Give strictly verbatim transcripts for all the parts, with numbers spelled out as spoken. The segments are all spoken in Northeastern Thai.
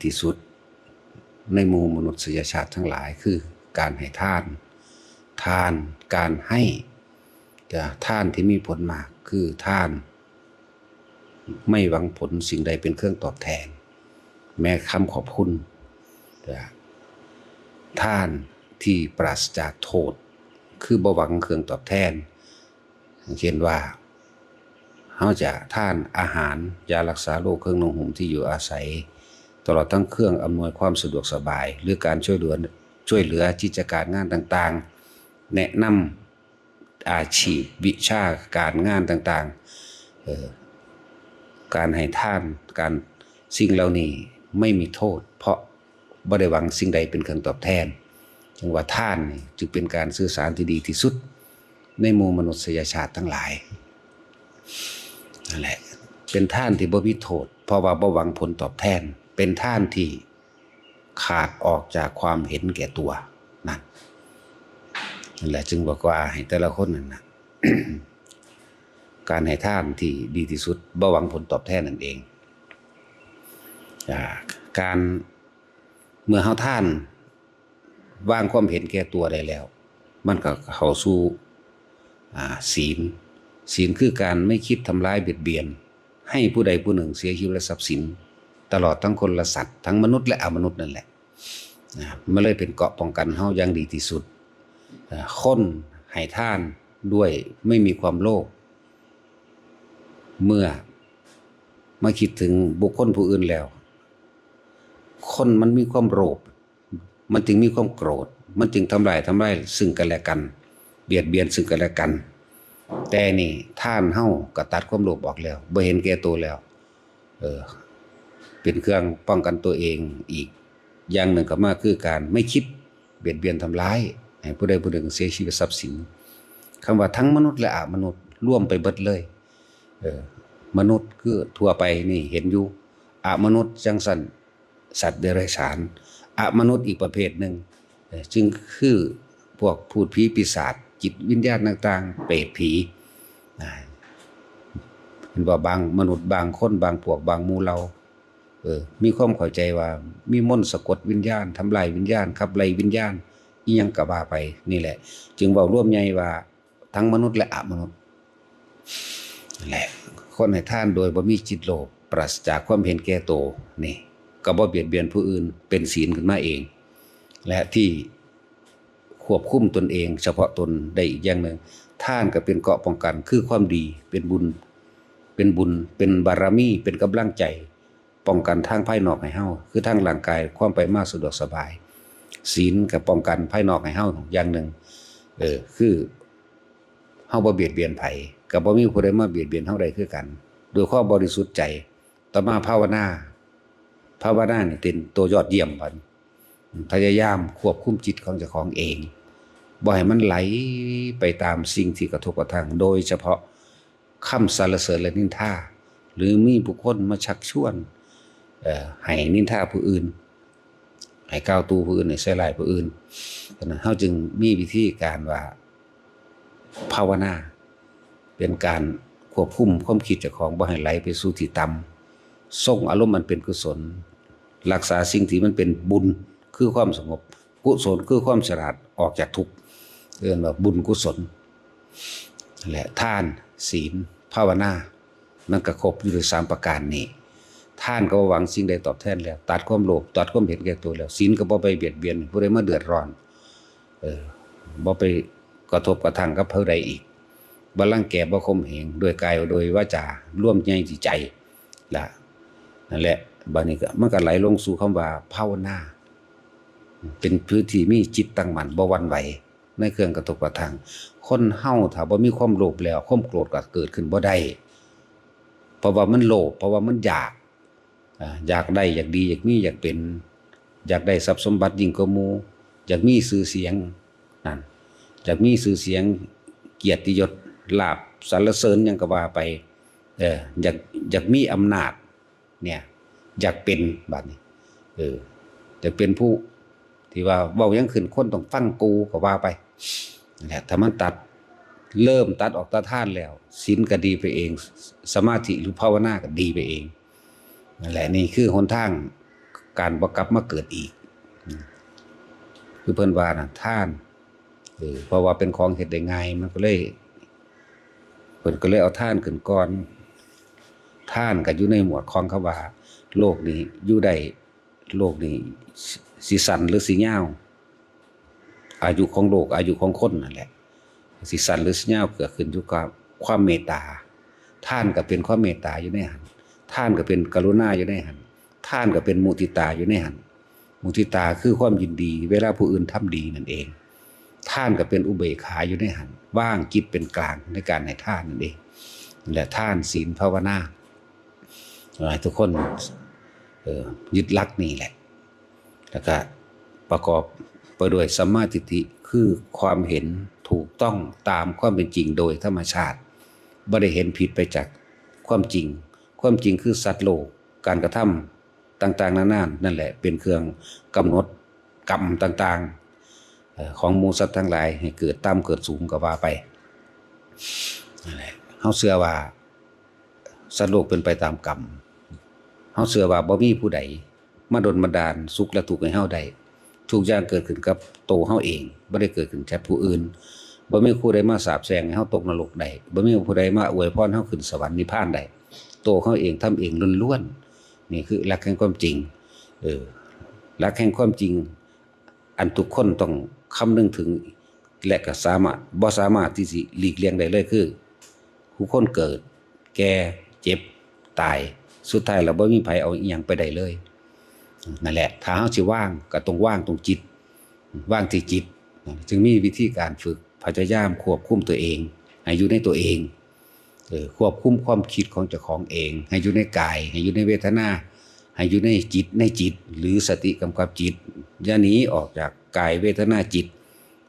ที่สุดในหมู่มนุษยชาติทั้งหลาย คือการให้ทาน ทาน การให้ แต่ทานที่มีผลมากคือทานไม่หวังผลสิ่งใดเป็นเครื่องตอบแทน แม้คำขอบคุณ แต่ทานที่ปราศจากโทษ คือบ่หวังเครื่องตอบแทน เช่นว่า เฮาจะทานอาหาร ยารักษาโรค เครื่องนุ่งห่ม ที่อยู่อาศัย ตลอดทั้งเครื่องอำนวยความสะดวกสบาย หรือการช่วยเหลือ ช่วยเหลือกิจการงานต่างๆ แนะนำอาชีพ วิชาการงานต่างๆ เอ่อ การให้ทาน การ สิ่งเหล่านี้ไม่มีโทษ เพราะบ่ได้หวังสิ่งใดเป็นเครื่องตอบแทน จึงว่าทานนี่จึงเป็นการสื่อสารที่ดีที่สุดในหมู่มนุษยชาติทั้งหลาย นั่นแหละ เป็นทานที่บ่มีโทษ เพราะว่าบ่หวังผลตอบแทน เป็นทานที่ขาดออกจากความเห็นแก่ตัว นั่น นั่นแหละ จึงบอกว่าให้แต่ละคนนั่นนะ การให้ทานที่ดีที่สุด บ่หวังผลตอบแทนนั่นเอง อ่า การ เมื่อเฮาทาน วางความเห็นแก่ตัวได้แล้ว มันก็เข้าสู่ อ่า ศีล ศีลคือการไม่คิดทำร้ายเบียดเบียน ให้ผู้ใดผู้หนึ่งเสียชีวิตและทรัพย์สิน ตลอดทั้งคนและสัตว์ ทั้งมนุษย์และอมนุษย์นั่นแหละ นะ มันเลยเป็นเกราะป้องกันเฮาอย่างดีที่สุด อ่า คนให้ทานด้วยไม่มีความโลภ เมื่อมาคิดถึงบุคคลผู้อื่นแล้ว คนมันมีความโลภ มันจึงมีความโกรธ มันจึงทำลาย ทำลายซึ่งกันและกัน เบียดเบียนซึ่งกันและกัน แต่นี่ทานเฮาก็ตัดความโลภออกแล้ว บ่เห็นแก่ตัวแล้ว เออ เป็นเครื่องป้องกันตัวเองอีกอย่างหนึ่งก็มาคือการไม่คิดเบียดเบียนทำร้ายให้ผู้ใดผู้หนึ่งเสียชีวิตทรัพย์สิน คำว่าทั้งมนุษย์และอมนุษย์รวมไปเบิดเลย เออ มนุษย์คือทั่วไปนี่เห็นอยู่ อมนุษย์จั่งซั้น สัตว์เดรัจฉาน อมนุษย์อีกประเภทหนึ่ง เอ่อ จึงคือพวกพูดผีปีศาจ จิตวิญญาณต่างๆ เปรตผี อ่า เห็นว่าบางมนุษย์ บางคน บางพวก บางหมู่เหล่า เออ มีความเข้าใจว่ามีมนต์สะกดวิญญาณ ทำลายวิญญาณ ขับไล่วิญญาณ อิหยังก็ว่าไป นี่แหละ จึงเว้ารวมใหญ่ว่าทั้งมนุษย์และอมนุษย์ นั่นแหละ คนให้ทานโดยบ่มีจิตโลภ ปราศจากความเห็นแก่ตัว นี่ ก็บ่เบียดเบียนผู้อื่น เป็นศีลขึ้นมาเอง และที่ควบคุมตนเองเฉพาะตนได้อีกอย่างหนึ่ง ทานก็เป็นเกราะป้องกัน คือความดี เป็นบุญ เป็นบุญ เป็นบารมี เป็นกำลังใจ ป้องกันทางภายนอกให้เฮา คือทางร่างกาย ความไปมาสะดวกสบาย ศีลก็ป้องกันภายนอกให้เฮาอย่างหนึ่ง เออ คือเฮาบ่เบียดเบียนไผ ก็บ่มีผู้ใดมาเบียดเบียนเฮาได้คือกัน ด้วยความบริสุทธิ์ใจ ต่อมาภาวนา ภาวนานี่เป็นตัวยอดเยี่ยมบัด พยายามควบคุมจิตของเจ้าของเอง บ่ให้มันไหลไปตามสิ่งที่กระทบกระทั่ง โดยเฉพาะคำสรรเสริญและนินทา หรือมีบุคคลมาชักชวน เอ่อ ให้นินทาผู้อื่น ให้กล่าวตู่ผู้อื่น ให้ใส่ร้ายผู้อื่น ฉะนั้นเฮาจึงมีวิธีการว่า ภาวนา เป็นการควบคุมความคิดเจ้าของบ่ให้ไหลไปสู่ที่ต่ำ ทรงอารมณ์อันเป็นกุศล รักษาสิ่งที่มันเป็นบุญ คือความสงบ กุศลคือความฉลาด ออกจากทุกข์ เอิ้นว่าบุญกุศล และทาน ศีล ภาวนา มันก็ครบอยู่ในสามประการนี้ ทานก็บ่หวังสิ่งใดตอบแทนแล้ว ตัดความโลภ ตัดความเห็นแก่ตัวแล้ว ศีลก็บ่ไปเบียดเบียนผู้ใดมาเดือดร้อน เออ บ่ไปกระทบกระทั่งกับผู้ใดอีก บ่รังแก บ่ข่มเหง ด้วยกาย ด้วยวาจา รวมในที่ใจ ละ นั่นแหละ บัดนี้ก็ มันก็ไหลลงสู่คำว่าภาวนา เป็นผู้ที่มีจิตตั้งมั่น บ่หวั่นไหวในเครื่องกระทบกระทั่ง คนเฮาถ้าบ่มีความโลภแล้ว ความโกรธก็เกิดขึ้นบ่ได้ เพราะว่ามันโลภ เพราะว่ามันอยาก อ่า อยากได้ อยากดี อยากมี อยากเป็น อยากได้ทรัพย์สมบัติยิ่งกว่าหมู่ อยากมีชื่อเสียง นั่น อยากมีชื่อเสียง เกียรติยศ ลาภ สรรเสริญหยังก็ว่าไป เออ อยาก อยากมีอำนาจ เนี่ย อยากเป็น บัดนี้ เออ อยากเป็นผู้ที่ว่าเว้าหยังขึ้น คนต้องฟังกู ก็ว่าไป นั่นแหละ ถ้ามันตัด เริ่มตัดออกตาทานแล้ว ศีลก็ดีไปเอง สมาธิหรือภาวนาก็ดีไปเอง นั่นแหละ นี่คือหนทาง การบ่กลับมาเกิดอีก อืม คือเพิ่นว่าน่ะ ทาน เออ เพราะว่าเป็นของเฮ็ดได้ง่าย มันก็เลย เพิ่นก็เลยเอาทานขึ้นก่อน ทานก็อยู่ในหมวดของคำว่า โลกนี้อยู่ได้ โลกนี้สิสั้นหรือสิยาว อายุของโลก อายุของคนนั่นแหละ สิสั้นหรือสิยาวก็ขึ้นอยู่กับความเมตตา ทานก็เป็นความเมตตาอยู่ในหั้น ทานก็เป็นกรุณาอยู่ในหั้น ทานก็เป็นมุทิตาอยู่ในหั้น มุทิตาคือความยินดีเวลาผู้อื่นทำดีนั่นเอง ทานก็เป็นอุเบกขาอยู่ในหั้น วางจิตเป็นกลางในการให้ทานนั่นเอง และทาน ศีล ภาวนา ให้ทุกคน เอ่อ ยึดหลักนี่แหละ แล้วก็ประกอบไปด้วยสัมมาทิฏฐิ คือความเห็นถูกต้องตามความเป็นจริงโดยธรรมชาติ บ่ได้เห็นผิดไปจากความจริง ความจริงคือสัตว์โลก การกระทำต่างๆนานานั่นแหละ เป็นเครื่องกำหนดกรรมต่างๆ เอ่อ ของหมู่สัตว์ทั้งหลายให้เกิดต่ำเกิดสูงก็ว่าไป นั่นแหละ เฮาเชื่อว่า สัตว์โลกเป็นไปตามกรรม เฮาเชื่อว่าบ่มีผู้ใดมาดลบันดาลสุขและทุกข์ให้เฮาได้ ทุกอย่างเกิดขึ้นกับโตเฮาเอง บ่ได้เกิดขึ้นจากผู้อื่น บ่มีผู้ใดมาสาปแช่งให้เฮาตกนรกได้ บ่มีผู้ใดมาอวยพรเฮาขึ้นสวรรค์นิพพานได้ โตเฮาเองทำเองล้วนๆ นี่คือหลักแห่งความจริง เออ หลักแห่งความจริง อันทุกคนต้องคำนึงถึง และก็สามารถ บ่สามารถที่สิหลีกเลี่ยงได้เลย คือ ผู้คนเกิด แก่ เจ็บ ตาย สุดท้ายแล้วบ่มีไผเอาอิหยังไปได้เลย นั่นแหละ ถ้าเฮาสิวาง ก็ต้องวางตรงจิต วางที่จิต จึงมีวิธีการฝึก พยายามควบคุมตัวเอง ให้อยู่ในตัวเอง เออ ควบคุมความคิดของเจ้าของเอง ให้อยู่ในกาย ให้อยู่ในเวทนา ให้อยู่ในจิต ในจิต หรือสติกำกับจิต อย่าหนีออกจากกาย เวทนา จิต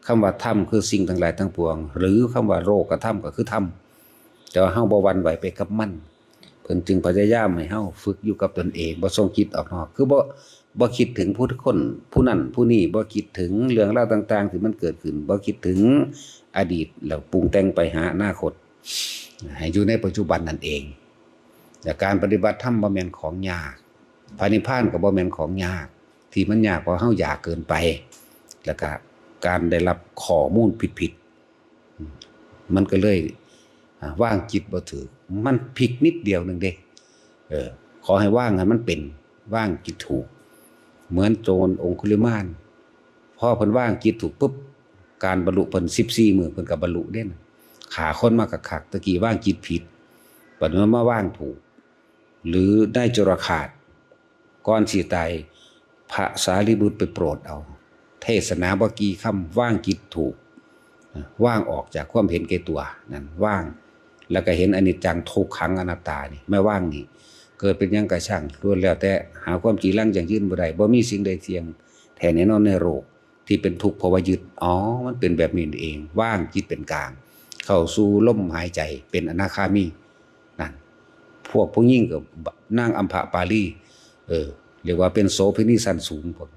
คำว่าธรรมคือสิ่งทั้งหลายทั้งปวง หรือคำว่าโลกธรรมก็คือธรรม แต่ว่าเฮาบ่หวั่นไหวไปกับมัน เพิ่นจึงพยายามให้เฮาฝึกอยู่กับตนเอง บ่ส่งจิตออกนอก คือบ่ บ่คิดถึงผู้คน ผู้นั้น ผู้นี้ บ่คิดถึงเรื่องราวต่างๆที่มันเกิดขึ้น บ่คิดถึงอดีต แล้วปรุงแต่งไปหาอนาคต ให้อยู่ในปัจจุบันนั่นเอง และการปฏิบัติธรรมบ่แม่นของยาก พระนิพพานก็บ่แม่นของยาก ที่มันยากเพราะเฮาอยากเกินไป แล้วก็การได้รับข้อมูลผิดๆ มันก็เลย อ่า วางจิตบ่ถืก มันพลิกนิดเดียวหนึ่งเด้ เออ ขอให้วางให้มันเป็น วางจิตถูก เหมือนโจรองคุลิมาน พอเพิ่นวางจิตถูกปุ๊บ การบรรลุเพิ่นสิบสี่มื้อเพิ่นก็บรรลุเด้นะ ฆ่าคนมาคักๆ ตะกี้วางจิตผิด บัดนี้มาวางถูก หรือนายจุลฆาต ก่อนสิตาย พระสารีบุตรไปโปรดเอา เทศนาบ่กี่คำ วางจิตถูก วางออกจากความเห็นแก่ตัว นั่น วาง แล้วก็เห็นอนิจจังทุกขังอนัตตานี่ แม่วางนี่ เกิดเป็นหยังก็ช่าง ล้วนแล้วแต่หาความจีรังยั่งยืนบ่ได้ บ่มีสิ่งใดเที่ยงแท้แน่นอนในโลก ที่เป็นทุกข์เพราะว่ายึด อ๋อ มันเป็นแบบนี้นี่เอง วางจิตเป็นกลาง เข้าสู่ลมหายใจ เป็นอนาคามี นั่น พวกผู้หญิงก็ นางอัมพปาลี เออ เรียกว่าเป็นโสเภณีชั้นสูงพุ้น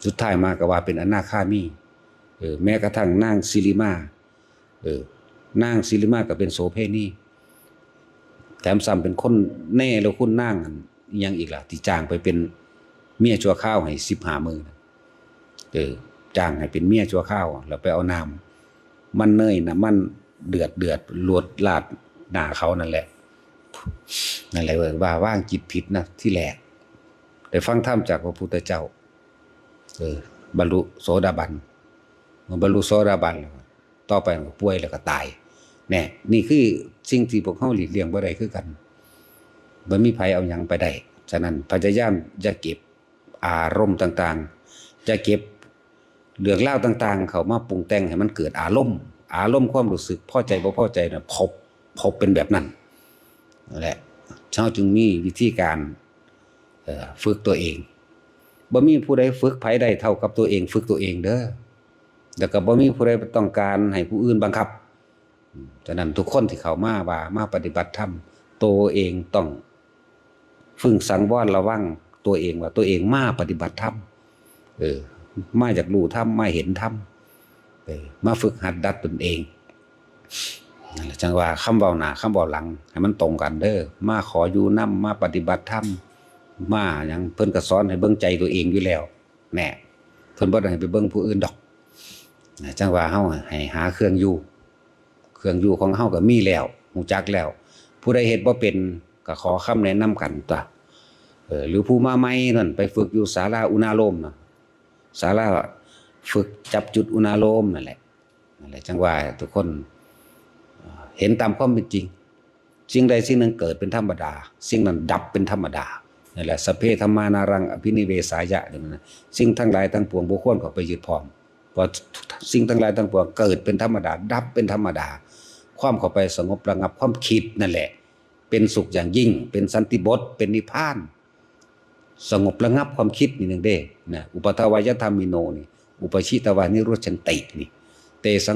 สุดท้ายมาก็ว่าเป็นอนาคามี เออ แม้กระทั่งนางสิริมา เออ นางสิริมาก็เป็นโสเภณี แถมซ้ำเป็นคนแน่แล้วคุณนางอันอิหยังอีกล่ะ ที่จ้างไปเป็นเมียชั่วคราวให้สิบห้ามื้อน่ะ เออ จ้างให้เป็นเมียชั่วคราว แล้วไปเอาน้ำมันเนย น้ำมันเดือดเดือด ลวดลาดหน้าเขานั่นแหละ นั่นแหละ ว่าวางจิตผิดนะ ที่แรก ได้ฟังธรรมจากพระพุทธเจ้า เออ บรรลุโสดาบัน เมื่อบรรลุโสดาบันแล้ว ต่อไปมันก็ป่วยแล้วก็ตาย แน่ นี่คือสิ่งที่พวกเฮาหลีกเลี่ยงบ่ได้คือกัน บ่มีไผเอาหยังไปได้ ฉะนั้นพยายามอย่าเก็บอารมณ์ต่างๆ อย่าเก็บเรื่องราวต่างๆ เข้ามาปรุงแต่งให้มันเกิดอารมณ์ อารมณ์ความรู้สึกพอใจบ่พอใจน่ะ พบ พบเป็นแบบนั้น นั่นแหละ เฮาจึงมีวิธีการ เอ่อ ฝึกตัวเอง บ่มีผู้ใดฝึกไผได้เท่ากับตัวเองฝึกตัวเองเด้อ แล้วก็บ่มีผู้ใดต้องการให้ผู้อื่นบังคับ อืม ฉะนั้นทุกคนที่เข้ามาว่ามาปฏิบัติธรรม ตัวเองต้องฝึกสังวรระวังตัวเองว่าตัวเองมาปฏิบัติธรรม เออ มาอยากรู้ธรรม มาเห็นธรรม เออ มาฝึกหัดดัดตนเอง นั่นแหละ จั่งว่าคำเว้าหน้าคำเว้าหลังให้มันตรงกันเด้อ มาขออยู่นำ มาปฏิบัติธรรม มาหยัง เพิ่นก็สอนให้เบิ่งใจตัวเองอยู่แล้วแหน่ เพิ่นบ่ได้ให้ไปเบิ่งผู้อื่นดอกนะ จั่งว่าเฮาให้หาเครื่องอยู่ เครื่องอยู่ของเฮาก็มีแล้ว ฮู้จักแล้ว ผู้ใดเฮ็ดบ่เป็นก็ขอคำแนะนำกันตั๊ว เออ หรือผู้มาใหม่นั่นไปฝึกอยู่ศาลาอุณาโลมนะ ศาลาฝึกจับจุดอุณาโลมนั่นแหละ นั่นแหละ จั่งว่าทุกคน เอ่อ เห็นตามความเป็นจริง สิ่งใดสิ่งหนึ่งเกิดเป็นธรรมดา สิ่งนั้นดับเป็นธรรมดา นั่นแหละ สัพเพธัมมานารังอภินิเวสายะ นั่นนะ สิ่งทั้งหลายทั้งปวงบ่ควรเข้าไปยึดพร้อม เพราะสิ่งทั้งหลายทั้งปวงเกิดเป็นธรรมดา ดับเป็นธรรมดา ความเข้าไปสงบระงับความคิดนั่นแหละ เป็นสุขอย่างยิ่ง เป็นสันติบท เป็นนิพพาน สงบระงับความคิดนี่หนึ่งเด้นะ อุปทวายธรรมิโนนี่ อุปชิตวานิรุชชันตินี่ เตสัง